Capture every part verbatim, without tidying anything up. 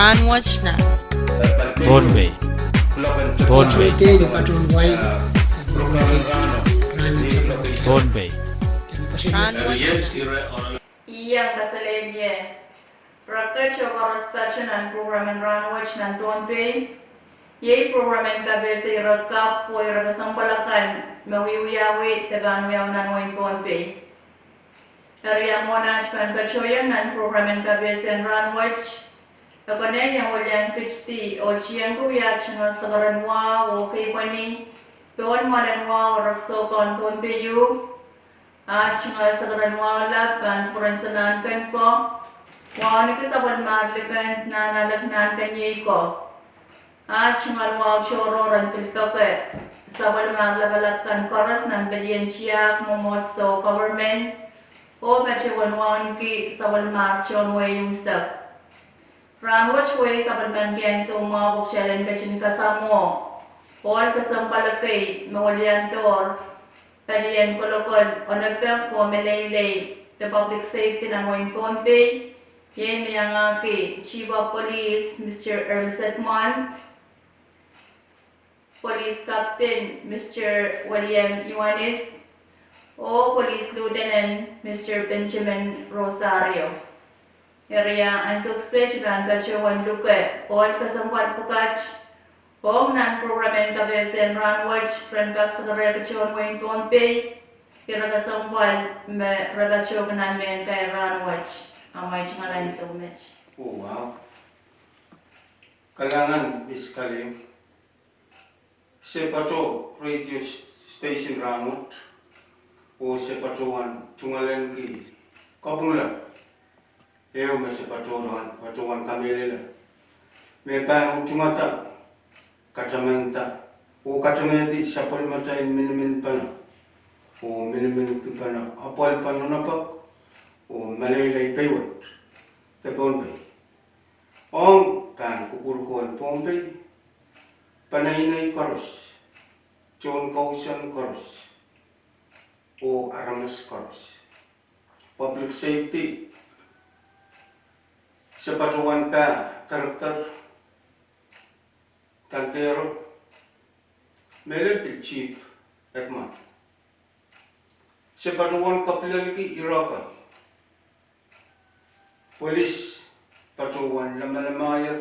Rahnwet nan Pohnpei. Pohnpei. Pohnpei. Rahnwet. Iang kaselehlie. Reket oh koaros pato nan program en Rahnwet nan Pohnpei. Iei program en kapehse ire kapw oh ire kesempwal akan me wiewiawi de pahn wiawi nan wehin Pohnpei. Eri ia mwohn aht pahn patohiong nan program en kapehse en rahnwet, e konehng iang welian kitidi oh tiengki wia aht tungoal sekeren wahu oh keipweni pohn mwoalen wahu oh rek soukohn Pohnpei ieu, aht tungoal sekeren wahu lap pahn pwurehng sanahnken ko, wauneki sapwellimahr liken nan alek nan keniei ko. Aht tungoal wahu tohrohr en pil doke sapwellimahr lapalap kan koaros nan pelien tiahk, mwomwohdiso, government, oh patohwan wauneki sapwellimahr tohn wehi unsek. Rahnwet wehi sapwellimanki ansou mwahu pwe kitail en ketin kasamwo ohl kesempwal ekei me weliandohr pelien kolokol Onepek oh Meleilei de public safety nan wehin Pohnpei, iei me iangahki Chief of Police Mister Ermset Mwan, Police Captain Mister William Ioannis, oh Police Lieutenant Mister Benjamin Rosario. Eri ia ansou kiset I pahn patohwan luke ohl kesempwal pwukat ong nan program en kapehse en rahnwet, ren kak sekerehki tohn wehin Pohnpei ire kesempwal me re patohki nan mehn kair rahnwet. Amwail tungoal ansou met. Oh, wow. Kalahngan, Miss Kaliu. Se patoh radio s-, station rahnwet, oh se patohwan tungoalenki kapwungala ehu me se patohwan, patohwan kamehlele me pahn utungada, katamanda, oh katengehdi sapwellimatail miniminpene oh miniminpene apwalipen Onepek oh Meleilei peiwet de Pohnpei, ong pahn kupwur kohl Pohnpei, peneinei koaros, tohn kousoan koaros, oh aramas koaros. Public safety, se patohwan pah director kan dehro, mehlel pil Chief Edmund. Se patohwan kapilelki ire kei. Polis patohwan lamalamaier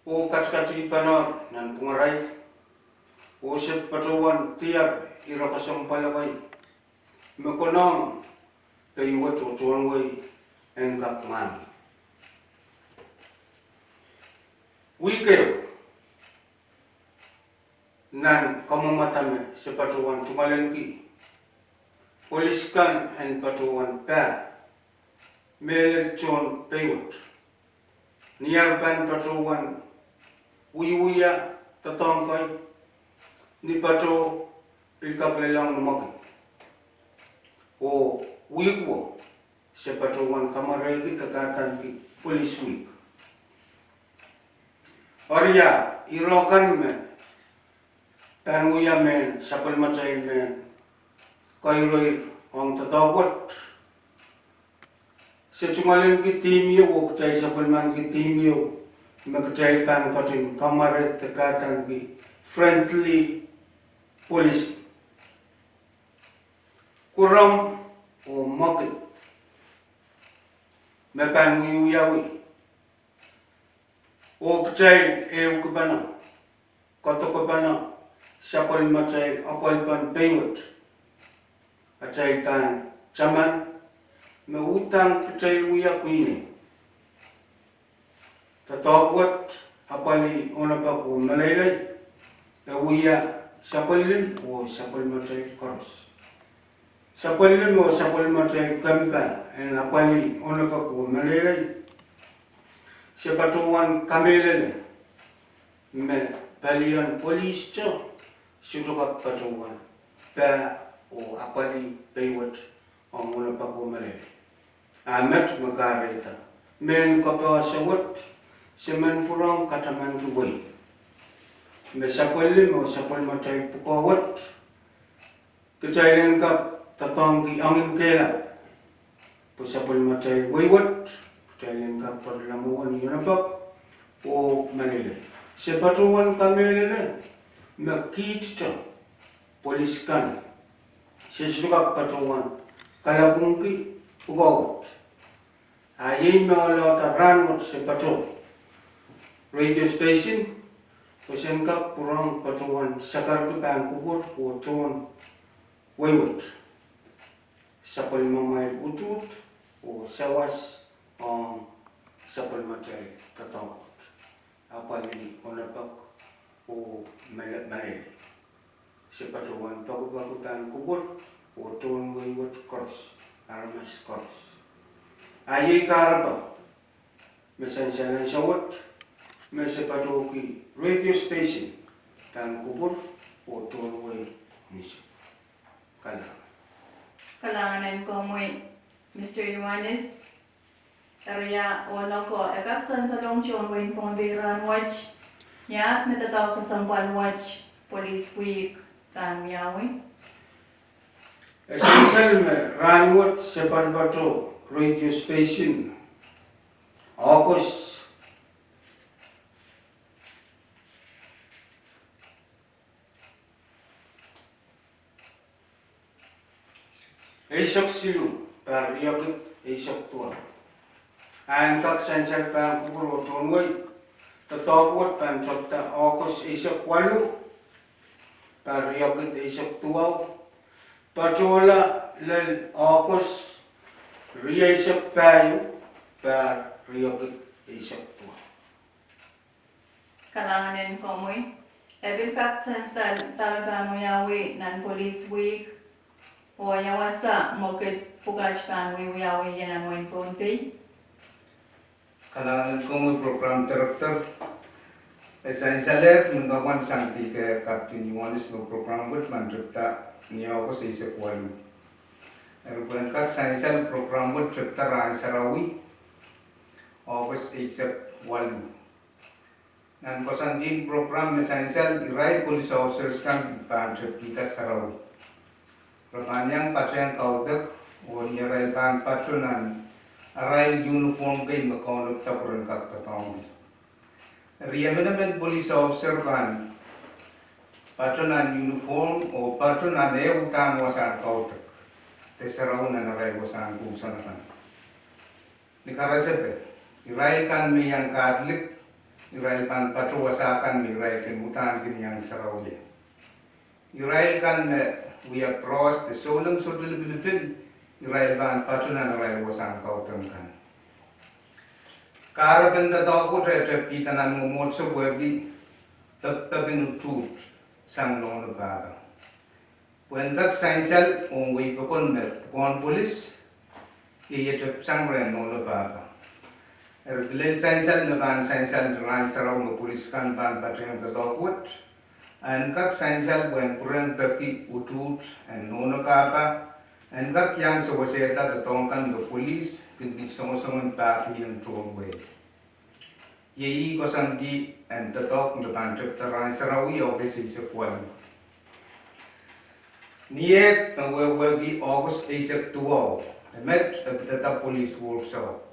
oh katikatipene nan pwungarail, oh se patohwan diar ire kesempwal kei me konehng peiwet oh tohn wehi en kak mwahngih. Wihk ehu nan kamwomwada me se patohwan tungoalenki, polis kan en patohwan pah mehlel tohn peiwet. Ni ar pahn patohwan wiewia doadoahk kei, ni patoh pil kapwaiada ni mwekid. Oh wihk wet se patohwan kamwarehki de kahdaneki Police Week. Eri ia ire kan me pahn wia mehn sapwellimatail mehn kaireir ong doadoahk wet, se tungoalenki theme ieu oh kitail sapwellimaniki theme ieu me kitail pahn ketin kamwarehda de kahdaneki friendly policing. Kuram oh mwekid me pahn wiewiawi oh kitail ehukipene, kadokepene sapwellimatail apwalipen peiwet, atail pahn taman me uhdahn kitail wia pwihn doadoahk wet, apwalih Onepek oh Meleilei, e wia sapwellim oh sapwellimatail koaros. Sapwellim oh sapwellimatail kempa en apwalih Onepek oh Meleilei, se patohwan kamehlele me palien polis te sohte kak patohwan pah oh apwalih peiwet ong Onepek oh Meleilei. A met me kahrehda mehn kapehse wet, se men pwurehng katamanki wehi me sapwellim oh sapwellimatail pwukoa wet, kitail en kak doadoahngki ahngin kehlap pwe sapwellimatail wehi wet Kitail en kak patohla mwohn Onepok oh Meleilei. Se patohwan kamehlele me kiht te polis kan se sohte kak patohwan kalapwungki pwukoa wet. A iei me oalohda rahnwet se patoh radio station, pwe sen kak pwurehng patohwan sakarki pahn kupwur oh tohn wei wet sapwellimamwail utuht oh sawas ong sapwellimatail doadoahk wet. Apwalih Onepok oh Mele-, Meleilei. Se patohwan poakopoaki pahn kupwur oh tohn wei wet koaros, aramas koaros. A iei kahrepe me sansal ansou wet, me se patohki radio station pahn kupwur oh tohn wei nihs. Kalahngan. Kalahngan en komwi, Mister Ioanis. Eri ia onoh ko e kak sansalong tohn wehin Pohnpei rahnwet, ia me doadoahk kesempwal wet, Police Week, pahn wiawi? E sansal me rahnwet se patopato radio station August eisek siluh, pahr riekid eisek duwau. A en kak sansal pahn kupwur oh tohn wei, doadoahk wet pahn tepda August eisek waluh, pahr riekid eisek duwau, patohla lel August rieisek pahieu, pahr riekid eisek duwau. Kalahngan en komwi. E pil kak sansal dahme pahn wiawi nan Police Week, oh ia wasa mwekid pwukat pahn wiewiawi ie nan wehin Pohnpei? Kalahngan en komwi Program Director. E sansalehr nin kapwan sang dihke Captain Ioanis me program wet pahn tepda ni August eisek waluh. Eri pwehn kak sansal program wet tepda rahn sarawi, August eisek waluh. Nan koasoandien program me sansal, irail police officers kan pahn tepkihda sarawi. Re pahn iang patehng kaudok, oh ni arail pahn pato nan arail uniform kei me kaunopda pwe ren kak doadoahngki. Eri emenemen police officer pahn pato nan uniform oh pato nan eh uhdahn wasahn kaudok, de sarawi nan arail wasahn kousoan akan. Ni karasepe, irail kan me iang Catholic, irail pahn pato wasa kan me irail kin uhdahn kin iang sarawi ie. Irail kan me wia cross de souleng sohte lipilipil, irail pahn pato nan arail wasahn kaudok kan. Kahrepen doadoahk wet e tepkihda nan mwomwohdiso pwehki pekpekin utuht sang nohno pahpa. Pwehn kak sansal ong wei pokon me pwukoahn polis, iei e tepsang rehn nohno pahpa. Eri pil lel sansal me pahn sansal rahn sarawi me polis kan pahn patehng doadoahk wet, en kak sansal pwehn pwurehng peki utuht en nohno pahpa, en kak iang sewesehda doadoahk kan me polis kin pil songosong en pahkihong tohn wei. Iei ih koasoandi en doadoahk me pahn tepda rahn sarawi, August eisek waluh. Ni ehk me wehwehki August eisek duwau, e met e pidada police workshop.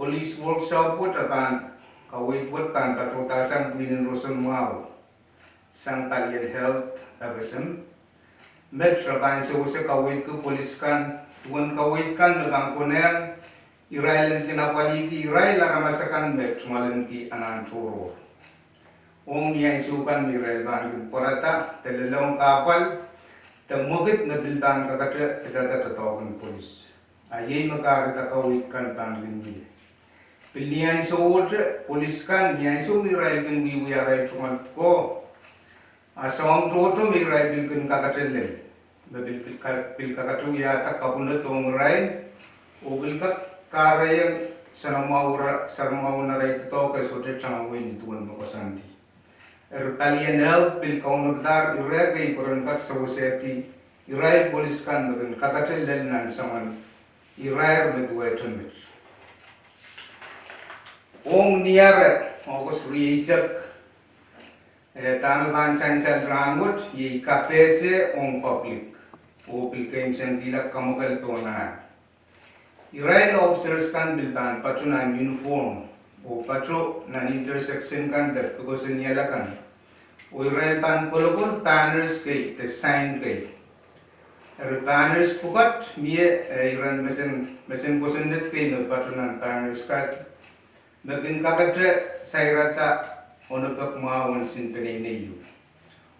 Police workshop wet e pahn, kaweid wet pahn patohda sang pwihn en roson mwahu sang palien health, FSM. Met re pahn sewese kaweidki polis kan, duwen kaweid kan me pahn konehng irail en kin apwalihki irail aramas akan me tungoalenki anahn tohrohr. Ong ni ansou kan me irail pahn kin pwarada de lelohng kahpwal de mwekid me pil pahn kakete pidada doadoahk en polis. A iei me kahrehda kaweid kan pahn kin mie. Pil ni ansowohte polis kan, ni ansou me irail kin wiewia arail tungoal pwukoa, a soahng tohto me irail pil kin kakete lel, me pil, pil ka-, pil kakete wiahda kapwunod ong irail, oh pil kak kahrehiong soanamwahu ra-, soanamwahun arail doadoahk e sohte tangawei ni duwen me koasoandi. Eri palien health pil kaunopadahr ire kei pwe ren kak sewesehdi irail polis kan me kin kakete lel nan soangen irair me duwehte met. Ong ni ahr August rieisek, eh, dahme pahn sansal rahnwet, iei kapehse ong public, oh pil keimwsenkihla kamwakel pohn ahl. Irail officers kan pil pahn patoh nan uniform, oh patoh nan intersection kan de pokosoniala kan. Oh irail pahn kolokol banners kei de sign kei. Eri banners pwukat mie, eh, iren mesen, mesen kosonned kei me patoh nan banners kan, me kin kakete sairada onopek mwahu en sin peneinei ieu.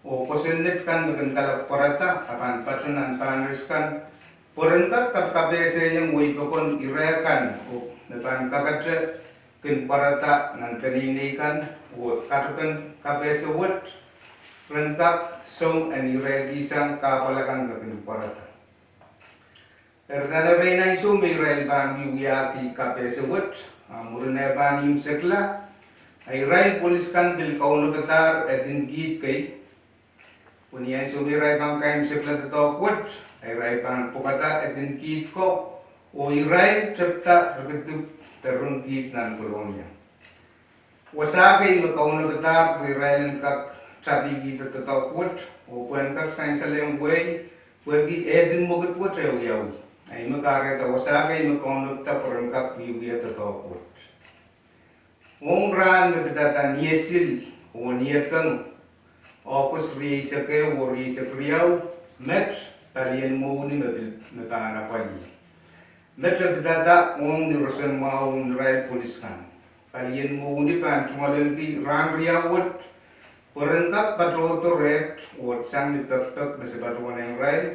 Oh kosonned kan me kin kalap pwarada, a pahn patoh nan banners kan, pwe ren kak kap-, kapehsehiong wehi pokon ire kan, oh me pahn kakete kin pwarada nan peneinei kan, oh katoken kapehse wet, ren kak song en ire kihsang kahpwal akan me kin pwarada. Eri nan erein ansou me irail pahn wiewiahki kapehse wet, a mwurin eh pahn imwisekla, a irail polis kan pil kaunopadahr edin kihd kei. Pwe ni ansou me irail pahn kaimwisekla doadoahk wet, a irail pahn pwukada edin kihd ko, oh irail tepda rikidip de rin kihd nan Kolonia. Wasa kei me kaunopadahr pwe irail en kak tapikihda doadoahk wet, oh pwehn kak sansalehng wehi, pwehki edin mwekid wet e wiawi. A ih me kahrehda wasa kei me kaunopadahr pwe ren kak wiewia doadoahk wet. Ong rahn me pidada ni esil oh ni epeng, August rieisek ehu oh rieisek riau, met palien mwohni me pil, me pahn apwalih. Met e pidada ong ni roson mwahu ong irail polis kan. Palien mwohni pahn tungoalenki rahn riau wet, pwe ren kak patohdo reht oh sang ni pekipek me se patohwan ong irail.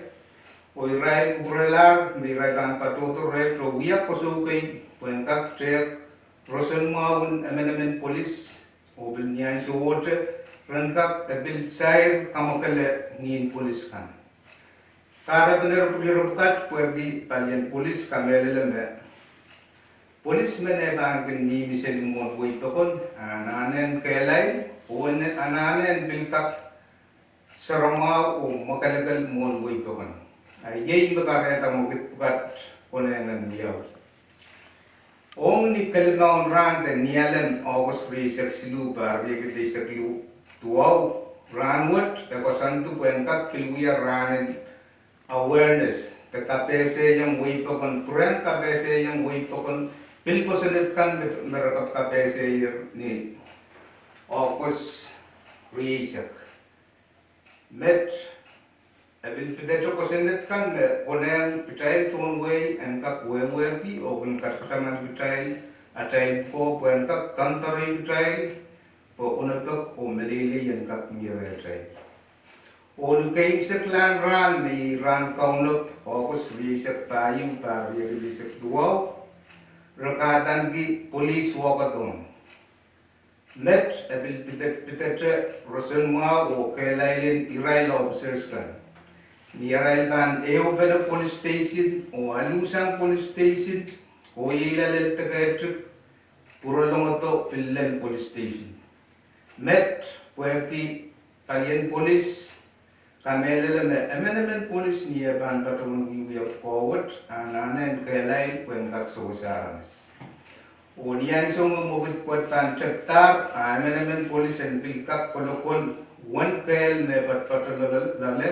Oh irail kupwuralahr me irail pahn patohdo reht oh wia kosou kei, pwehn kak tehk roson mwahu en emenemen polis, oh pil ni ansowohte, ren kak e pil sair kamwakele ngihn polis kan. Kahrepen ire pwukat pwehki palien polis kamehlele me polis men e pahn kin mihmi seli mwohn wehi pokon, a anahne en kehlail, oh en anahne en pil kak saramwahu oh mwakelekel mwohn wehi pokon. A iei me kahrehda mwekid pwukat konehng en wiawi. Ong ni kelimaun rahn de ni alen August rieisek siluh, pahr riekid eisek duwau, rahn wet e koasoandi pwehn kak pil wia rahnen awareness de kapehsehiong wehi pokon, pwurehng kapehsehiong wehi pokon, pil kosonned kan me, me re kak kapehsehier ni August rieisek. Met e pil pidete kosonned kan me konehng kitail tohn wehi en kak wehwehki oh kin katakataman kitail, atail pwukoa pwehn kak doandoare kitail, pwe onopek oh meleilei en kak mie rehtail. Oh ni keimwseklahn rahn me iei rahn kaunop, August rieisek pahieu, pahr riekid eisek duwau, re kahdaneki police walkathon. Met e pil pide-, pidete roson mwahu oh kehlail en irail officers kan. Ni arail pahn ehupene police station oh aluhsang police station oh iei lel deketik, pwurolongodo pil lel police station. Met pwehki palien polis kamehlele me emenemen polis ni e pahn patohwan wiewia pwukoa wet, a anahne en kehlail pwehn kak sewese aramas. Oh ni ansou me mwekid wet pahn tepdahr, a emenemen polis en pil kak kolokol uwen kehl me patopato loale, loale,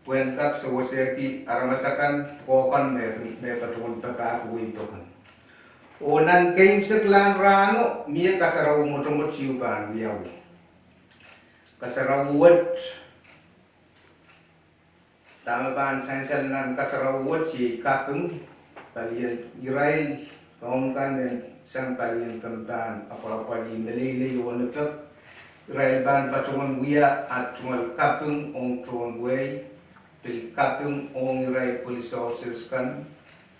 pwehn kak sewesehki aramas akan, pwukoa kan me, me patohwan papah wehi pokon. Oh nan keimwseklahn rahno, mie kasarawi mwotomwot ieu pahn wiawi. Kasarawi wet, dahme pahn sansal nan kasarawi wet iei kaping, palien irail kaun kan me sang palien kan pahn apwapwalih meleilei oh onopek, irail pahn patohwan wia at tungoal kaping ong tohn wehi, pil kaping ong irail police officers kan,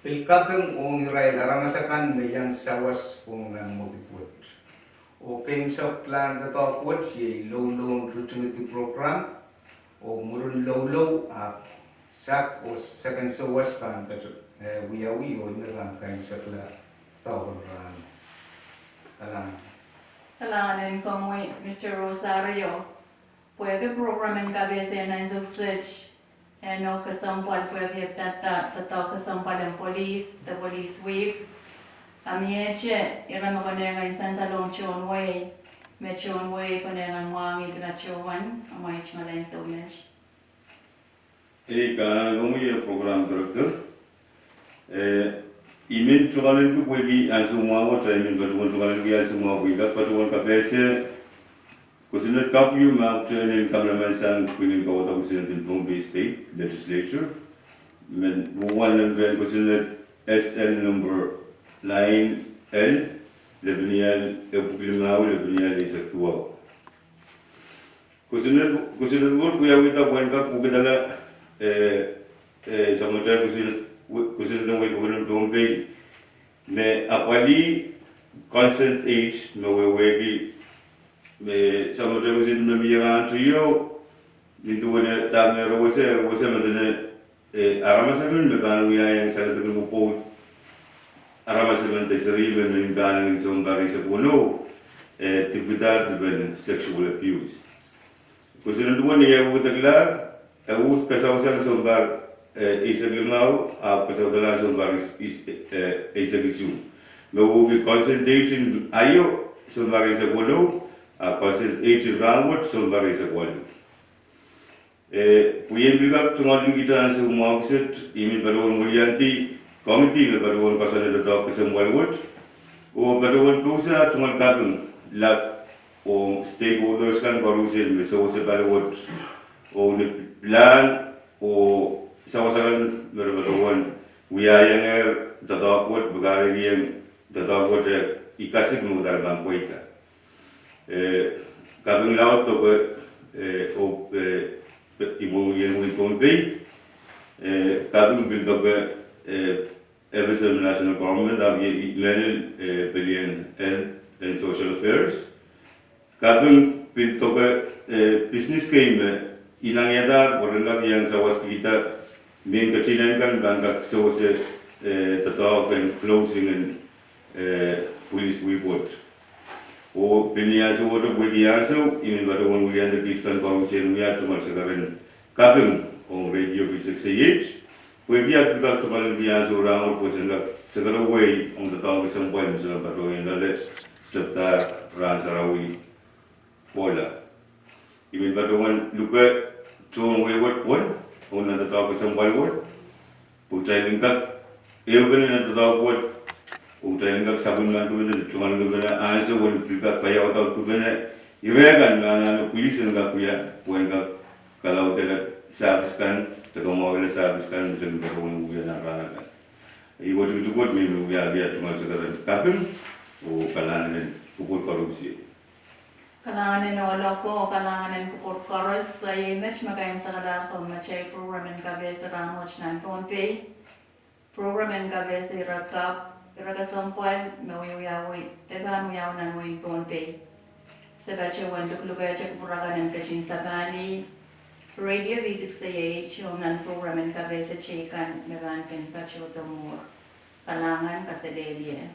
pil kaping ong irail aramas akan me iang sawas ong nan mwekid wet. Oh keimwseklahn doadoahk wet iei louloun ritingedi program, oh mwurin loulou ahpw sak oh seken sawas pahn patohwan, eh, wiawi oh ine pahn keimwsekla doadoahk en rahno. Kalahngan. Kalahngan en komwi, Mister Rosario. Pwehki program en kapehse nan ansou kiset, eh, nohk kesempwal pwehki e pidada doadoahk kesempwal en polis, de Police Week. A mie te, ira me konehng en sansalohng tohn wehi, me tohn wehi konehng en mwahngih de patohwan, amwail tungoal ansou met. Ei, kalahngan en komwi, eh, program director. Eh, I men tungoalenki pwehki ansou mwahu, oh I men patohwan tungoalenki ansou mwahu pwehki patohwan kapehse kosonned kapw ieu me ahpwtehn en kamanaman sang pwihn en kauwada kosonned en Pohnpei State Legislature, men wahn lempehn kosonned S L number nine L, lepeni ahl epwiki limau, lepeni ahl eisek duwau. Kosonned, kosonned wet wiawihda pwehn kak pwukidala, eh, eh, samatail kosonned, kosonned en wehi pokon en Pohnpei, me apwalih consent aid me wehwehki, me samatail kosonned me mie rahnteio, nin duwen dahme re wasa, re wasa me dene, eh, aramas emen me pahn wiahiong saledek en pwopwoud, aramas emen de seri emen me pahn wiahiong sounpar eisek weneu, eh, dipwidahr dipen sexual abuse. Kosonned wet ni eh wehwehkilahr, eh, uhd kasawasang sounpar, eh, eisek limau, ahpw kasawadala sounpar eis-, eis-, eh, eisek isuh. Me wehwehki consent aid en aio sounpar eisek weneu, a consent aid en rahnwet sounpar eisek waluh. Eh, pwe I en pil kak tungoal likihda ansou mwahu kiset, I men patohwan weliandi komiti me patohwan koasoanehda doadoahk kesempwal wet, oh patohwan pousa tungoal kaping lap ong stakeholders kan koaruhsie me sewese pali wet, oh ni pilahn, oh sawas akan me re patohwan wiahiong doadoahk wet, pwe kahrehiong doadoahk wet, eh, I kasik me udahn pahn pweida. Eh, kaping laud doke, eh, oh, eh, ipwong ien wehi Pohnpei, eh, kaping pil doke, eh, F S M National Government, ahpw iei mehlel, eh, pelien Health and Social Affairs. Kaping pil doke, eh, business kei me inangihdahr pwe ren kak iang sawaskihda mehn ketihen kan pahn kak sewese, eh, doadoahk en closing en, eh, pwilis wihk wet. Oh pil ni ansou wet pwehki ansou, I men patohwan weliandi kiht kan koaruhsie me wia tungoal sekeren kaping ong Radio V six A H, pwehki aht pil kak tungoal likih ansou rahnwet pwe sen kak sekerewei ong doadoahk kesempwal me se pahn patohwan loale tepda rahn sarawi kohla. I men patohwan luke tohn wehi wet pwon ong nan doadoahk kesempwal wet, pwe kitail en kak ehupene nan doadoahk wet, oh kitail en kak sapwellimandipene, tungoal kipene ansou en pil kak paiaudaudkipene ire kan me anahne pwilis en kak wia, pwe en kak kalaudehla service kan, de kamwahwihala service kan me se kin patohwan wia nan rahn akan. Ih wet tikitik wet me I men wiahda tungoal sekeren kaping oh kalahngan en kupwur koaruhsie. Kalahngan en ohloko, kalahngan en kupwur koaros. Iei met me kaimwisekalahr sounpar en program en kapehse rahnwet nan Pohnpei. Program en kapehse ire kapw, ire kesempwal me wiewiawi, de pahn wiawi nan wehin Pohnpei. Se patohwan luklukehte kupwur akan en ketin sapahl Radio V six A H ong nan program en kapehse teikan me pahn kin patohdo mwuhr. Kalahngan, kaselehlie.